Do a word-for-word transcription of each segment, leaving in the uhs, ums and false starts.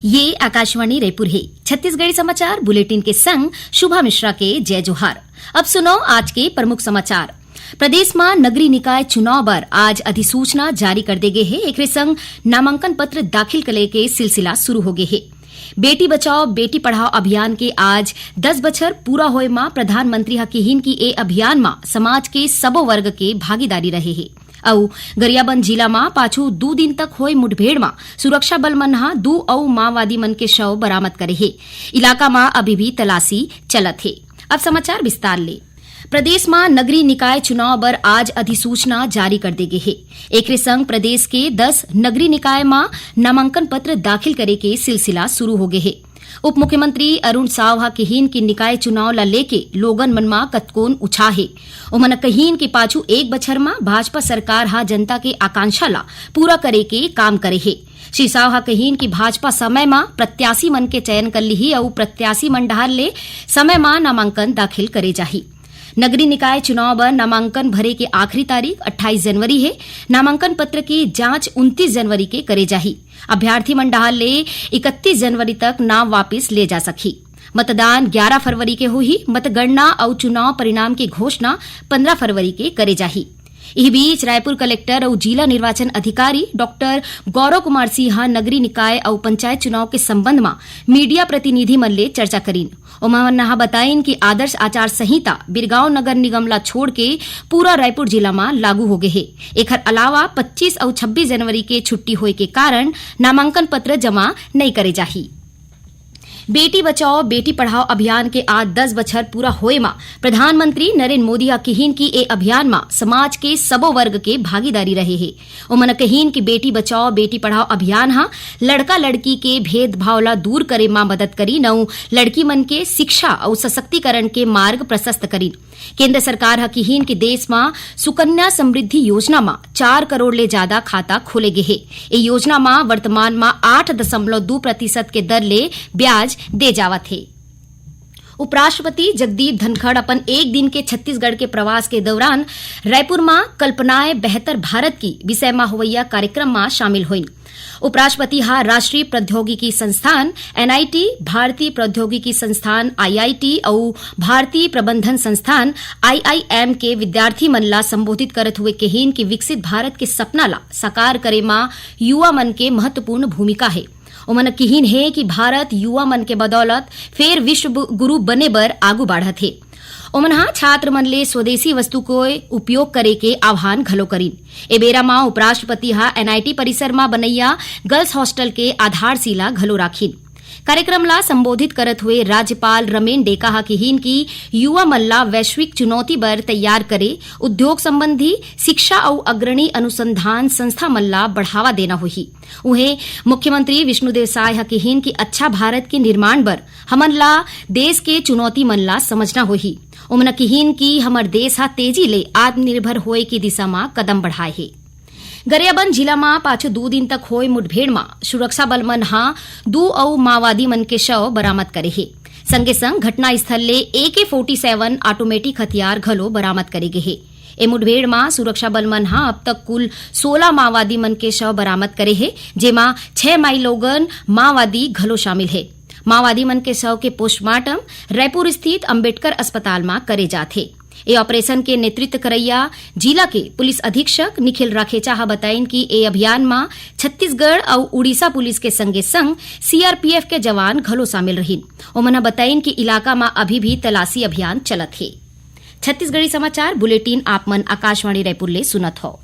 ये आकाशवाणी रायपुर हे। छत्तीसगढ़ी समाचार बुलेटिन के संग शुभा मिश्रा के जय जोहार। अब सुनो आज के प्रमुख समाचार। प्रदेश म नगरीय निकाय चुनाव बर आज अधिसूचना जारी कर दे गे हे। एकरे संग नामांकन पत्र दाखिल करे के सिलसिला शुरू हो गे हे। बेटी बचाओ बेटी पढ़ाओ अभियान के आज दस बछर पूरा होए म प्रधानमंत्री ह किहिन कि ए अभियान म समाज के सबो वर्ग के भागीदारी रहे हे। अउ गरियाबंद जिला म पाछू दू दिन तक होए मुठभेड़ म सुरक्षा बल मन ह दू अउ माओवादी मन के शव बरामद करे हे। इलाका म अभी भी तलाशी चलत हे। अब समाचार विस्तार ले। प्रदेश म नगरीय निकाय चुनाव बर आज अधिसूचना जारी कर दे गे हे। एकरे संग प्रदेश के दस नगरीय निकाय म नामांकन पत्र दाखिल करे के सिलसिला शुरू हो गे हे। उप मुख्यमंत्री अरुण साव ह किहिन कि निकाय चुनाव ल लेके लोगन मन म कतकोन उछाह हे। ओमन कहिन कि पाछू एक बछर म भाजपा सरकार ह जनता के आकांक्षा ल पूरा करे के काम करे हे। श्री साव ह कहिन कि भाजपा समय म प्रत्याशी मन के चयन कर लिही अउ प्रत्याशी मन डहार ले समय म नामांकन दाखिल करे जाही। नगरीय निकाय चुनाव बर नामांकन भरे के आखिरी तारीख अट्ठाईस जनवरी हे। नामांकन पत्र के जांच उनतीस जनवरी के करे जाही। अभ्यर्थी मन डहार ले इकतीस जनवरी तक नाम वापिस ले जा सकही। मतदान ग्यारह फरवरी के होही। मतगणना अउ चुनाव परिणाम के घोषणा पन्द्रह फरवरी के करे जाही। इही बीच, रायपुर कलेक्टर अउ जिला निर्वाचन अधिकारी डॉक्टर गौरव कुमार सिंह ह नगरीय निकाय अउ पंचायत चुनाव के संबंध म मीडिया प्रतिनिधि मन ले चर्चा करिन। ओमन ह बताइन कि आदर्श आचार संहिता बिरगांव नगर निगम ला छोड़ के पूरा रायपुर जिला म लागू हो गे हे। एखर अलावा पच्चीस अउ छब्बीस जनवरी के छुट्टी होए के कारण नामांकन पत्र जमा नइ करे जाही। बेटी बचाओ बेटी पढ़ाओ अभियान के आज दस बछर पूरा होए म प्रधानमंत्री नरेंद्र मोदी ह किहिन कि ए अभियान म समाज के सबो वर्ग के भागीदारी रहे हे। ओमन कहिन कि बेटी बचाओ बेटी पढ़ाओ अभियान ह लड़का लड़की के भेदभाव ला दूर करे म मदद करिन अउ लड़की मन के शिक्षा अउ सशक्तिकरण के मार्ग प्रशस्त करिन। केंद्र सरकार ह किहिन कि देश म सुकन्या समृद्धि योजना म चार करोड़ ले जादा खाता खोले गे हे। ए योजना म वर्तमान म आठ दशमलव दू प्रतिशत के दर ले ब्याज दे जावत हे। उपराष्ट्रपति जगदीप धनखड़ अपन एक दिन के छत्तीसगढ़ के प्रवास के दौरान रायपुर म कल्पनाएं बेहतर भारत की विषय म होवइया कार्यक्रम म शामिल होइन। उपराष्ट्रपति ह राष्ट्रीय प्रौद्योगिकी संस्थान, एनआईटी, भारतीय प्रौद्योगिकी संस्थान, आईआईटी, अउ भारतीय प्रबंधन संस्थान, आईआईएम, के विद्यार्थी मन ला संबोधित करत हुए कहिन कि विकसित भारत के सपना ला साकार करे म युवा मन के महत्वपूर्ण भूमिका हे। ओमन किहिन हे कि भारत युवा मन के बदौलत फेर विश्व बु-, गुरु बने बर आगू बाढ़त हे। ओमन ह छात्र मन ले स्वदेशी वस्तु के उपयोग करे के आह्वान घलो करिन। ए बेरा म उपराष्ट्रपति ह एनआईटी परिसर म बनइया गर्ल्स हॉस्टल के आधारशिला घलो राखिन। कार्यक्रम ला संबोधित करत हुए राज्यपाल रमेन डेका ह किहिन कि युवा मन ला वैश्विक चुनौती बर तैयार करे, उद्योग संबंधी शिक्षा अउ अग्रणी अनुसंधान संस्था मन ला बढ़ावा देना होही। उहें, मुख्यमंत्री विष्णुदेव साय ह किहिन कि अच्छा भारत के निर्माण बर हमन ला देश के चुनौती मन ला समझना होही। ओमन किहिन कि हमर देश ह तेजी ले आत्मनिर्भर होए के दिशा म कदम बढ़ाए हे। गरियाबंद जिला म पाछू दू दिन तक होए मुठभेड़ म सुरक्षा बल मन ह दू अउ माओवादी मन के शव बरामद करे हे। संगे संग घटनास्थल ले एके फोर्टी सेवन ऑटोमेटिक हथियार घलो बरामद करे गे हे। ए मुठभेड़ म सुरक्षा बल मन ह अब तक कुल सोला माओवादी मन के शव बरामद करे हे, जेमा छह माईलोगन माओवादी घलो शामिल हे। माओवादी मन के शव के पोस्टमार्टम रायपुर स्थित अंबेडकर अस्पताल म करे जात हे। ए ऑपरेशन के नेतृत्व करइया जिला के पुलिस अधीक्षक निखिल राखेचा ह बताइन कि ए अभियान म छत्तीसगढ़ अउ उड़ीसा पुलिस के संगे संग सीआरपीएफ के जवान घलो शामिल रहिन। ओमन ह बताइन कि इलाका म अभी भी तलाशी अभियान चलत हे। छत्तीसगढ़ी समाचार बुलेटिन आप मन आकाशवाणी रायपुर ले सुनत हव।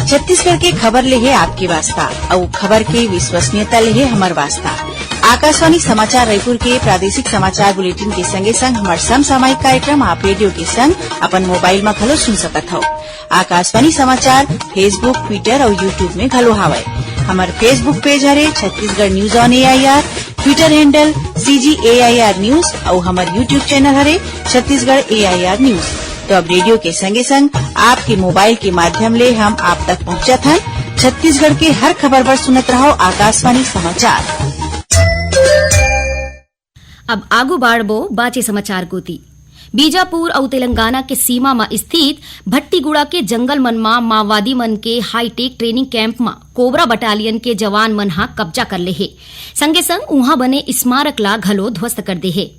छत्तीसगढ़ के खबर ले हे आपके वास्ता, अउ खबर के विश्वसनीयता ले हे हमर वास्ता। आकाशवाणी समाचार रायपुर के प्रादेशिक समाचार बुलेटिन के संगे संग हमर समसामयिक कार्यक्रम आप रेडियो के संग अपन मोबाइल म घलो सुन सकत हव। आकाशवाणी समाचार Facebook, Twitter अउ YouTube में घलो हावय। हमर Facebook पेज हरे Chhattisgarh news on AIR, Twitter handle CG AIR news अउ हमर YouTube चैनल हरे छत्तीसगढ़ एआईआर न्यूज। तो अब रेडियो के संगे संग आपके मोबाइल के माध्यम ले हम आप तक पहुंचत हन। छत्तीसगढ़ के हर खबर बर सुनत रहो आकाशवाणी समाचार। अब आगू बाढ़बो बाचे समाचार कोती। बीजापुर अउ तेलंगाना के सीमा म स्थित भट्टीगुड़ा के जंगल मन म माओवादी मन के हाईटेक ट्रेनिंग कैंप म कोबरा बटालियन के जवान मन ह कब्जा कर ले हे। संगे संग उहां बने स्मारक ला घलो ध्वस्त कर दे हे।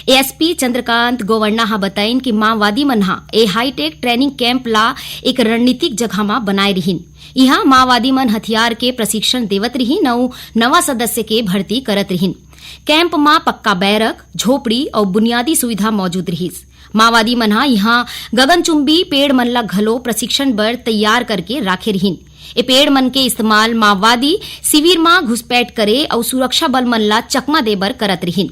एएसपी चंद्रकांत गोवर्णा ह बताइन कि माओवादी मन ह ए हाईटेक ट्रेनिंग कैंप ला एक रणनीतिक जगह म बनाए रिहिन। इहां माओवादी मन हथियार के प्रशिक्षण देवत रिहिन अउ नवा सदस्य के भर्ती करत रिहिन। कैंप म पक्का बैरक, झोपड़ी अउ बुनियादी सुविधा मौजूद रिहिस। माओवादी मन ह इहां गगनचुंबी पेड़ मन ला घलो प्रशिक्षण बर तैयार करके राखे रिहिन। ए पेड़ मन के इस्तेमाल माओवादी शिविर म घुसपैठ करे अउ सुरक्षा बल मन ला चकमा दे बर करत रिहिन।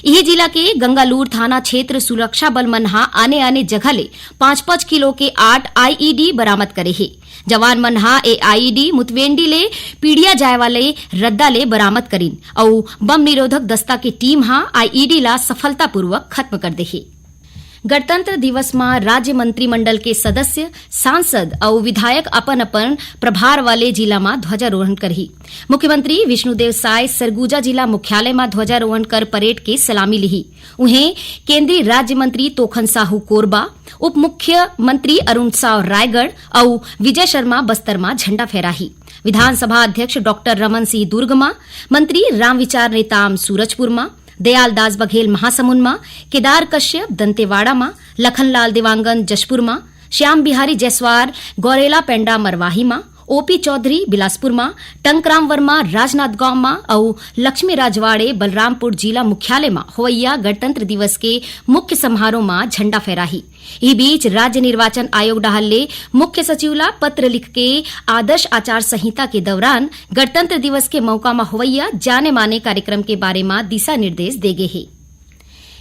इही जिला के गंगालूर थाना क्षेत्र सुरक्षा बल मन ह आने-आने जगह ले पाँच-पाँच किलो के आठ आईईडी बरामद करे हे। जवान मन ह ए आईईडी मुतवेंडी ले पीड़िया जाय वाले रद्दा ले बरामद करिन अउ बम निरोधक दस्ता के टीम ह आईईडी ला सफलतापूर्वक खत्म कर दे हे। गणतंत्र दिवस म राज्य मंत्रिमंडल के सदस्य, सांसद अउ विधायक अपन-अपन प्रभार वाले जिला म ध्वजारोहण करही। मुख्यमंत्री विष्णुदेव साय सरगुजा जिला मुख्यालय म ध्वजारोहण कर परेड के सलामी लिही। उहें, केंद्रीय राज्य मंत्री तोखन साहू कोरबा, उप मुख्यमंत्री अरुण साव रायगढ़ अउ विजय शर्मा बस्तर म झंडा फहराही। विधानसभा अध्यक्ष डॉक्टर रमन सिंह दुर्ग म, मंत्री रामविचार नेताम सूरजपुर म, दयालदास बघेल महासमुंद म, केदार कश्यप दंतेवाड़ा म, लखनलाल देवांगन जशपुर म, श्याम बिहारी जायसवाल गौरेला पेंडा मरवाही म, ओपी चौधरी बिलासपुर म, टंकराम वर्मा राजनांदगांव म अउ लक्ष्मी राजवाड़े बलरामपुर जिला मुख्यालय म होवइया गणतंत्र दिवस के मुख्य समारोह म झंडा फहराही। इही बीच, राज्य निर्वाचन आयोग डहार ले मुख्य सचिव ला पत्र लिख के आदर्श आचार संहिता के दौरान गणतंत्र दिवस के मौका म होवइया जाने माने कार्यक्रम के बारे म दिशा निर्देश दे गे हे।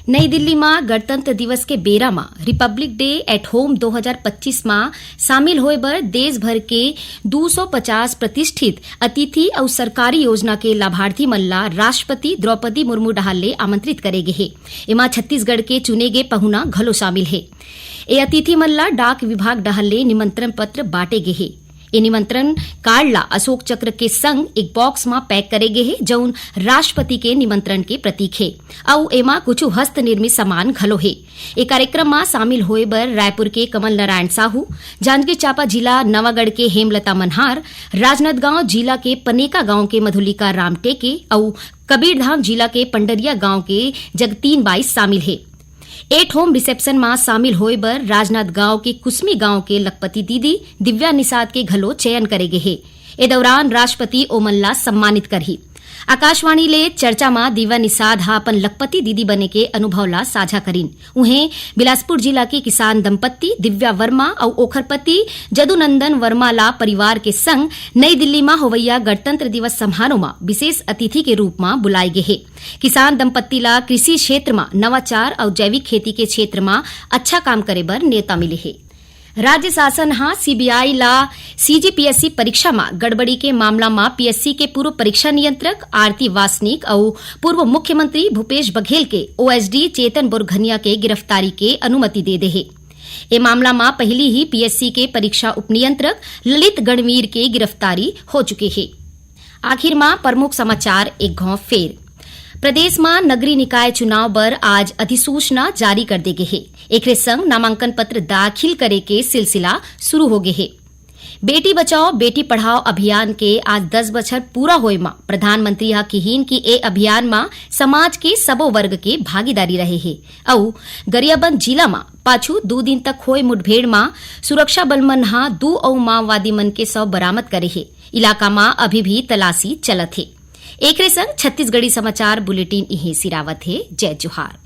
नई दिल्ली म गणतंत्र दिवस के बेरा म Republic Day at Home दो हज़ार पच्चीस म शामिल होए बर देश भर के दू सौ पचास प्रतिष्ठित अतिथि अउ सरकारी योजना के लाभार्थी मन ला राष्ट्रपति द्रौपदी मुर्मू डहार ले आमंत्रित करे गे हे। एमा छत्तीसगढ़ के चुने गे पहुना घलो शामिल हे। ए अतिथि मन ला डाक विभाग डहार ले निमंत्रण पत्र बांटे गे हे। ए निमंत्रण कार्ड ला अशोक चक्र के संग एक बॉक्स म पैक करे गे हे, जउन राष्ट्रपति के निमंत्रण के प्रतीक हे, अउ एमा कुछु हस्तनिर्मित सामान घलो हे। ए कार्यक्रम म शामिल होए बर रायपुर के कमल नारायण साहू, जांजगीर चांपा जिला नवागढ़ के हेमलता मनहार, राजनांदगांव जिला के पनेका गांव के मधुलिका राम टेके अउ कबीरधाम जिला के पंडरिया गांव के जगतीन बाई शामिल हे। एट होम रिसेप्शन म शामिल होए बर राजनांदगांव के कुसमी गांव के लखपति दीदी दिव्या निषाद के घलो चयन करे गे हे। ए दौरान राष्ट्रपति ओमन ला सम्मानित करही। आकाशवाणी ले चर्चा म दिव्या निषाद ह अपन लखपति दीदी बने के अनुभव ला साझा करिन। उहें, बिलासपुर जिला के किसान दंपत्ति दिव्या वर्मा अउ ओखर पति जदुनंदन वर्मा ला परिवार के संग नई दिल्ली म होवइया गणतंत्र दिवस समारोह म विशेष अतिथि के रूप म बुलाए गे हे। किसान दंपत्ति ला कृषि क्षेत्र म नवाचार अउ जैविक खेती के क्षेत्र म अच्छा काम करे बर नेवता मिले हे। राज्य शासन ह सीबीआई ला सीजीपीएससी परीक्षा म गड़बड़ी के मामला म पीएससी के पूर्व परीक्षा नियंत्रक आरती वासनिक अउ पूर्व मुख्यमंत्री भूपेश बघेल के ओएसडी चेतन बोरघनिया के गिरफ्तारी के अनुमति दे दे हे। ए मामला म पहिली ही पीएससी के परीक्षा उपनियंत्रक ललित गणवीर के गिरफ्तारी हो चुके हे। आखिर म प्रमुख समाचार एक घौं फेर। प्रदेश म नगरीय निकाय चुनाव बर आज अधिसूचना जारी कर दे गे हे। एकरे संग नामांकन पत्र दाखिल करे के सिलसिला शुरू हो गे हे। बेटी बचाओ, बेटी पढ़ाओ अभियान के आज दस बछर पूरा होए म प्रधानमंत्री ह किहीन कि ए अभियान म समाज के सबो वर्ग के भागीदारी रहे हे अउ गरियाबंद जिला म पाछू दू दिन तक होए मुठभेड़ म सुरक्षा बल मन ह दू अउ माओवादी मन के शव बरामद करे हे। इलाका म अभी भी तलाशी चलत हे। एकरे संग छत्तीसगढ़ी समाचार बुलेटिन इहें सिरावत हे। जय जोहार।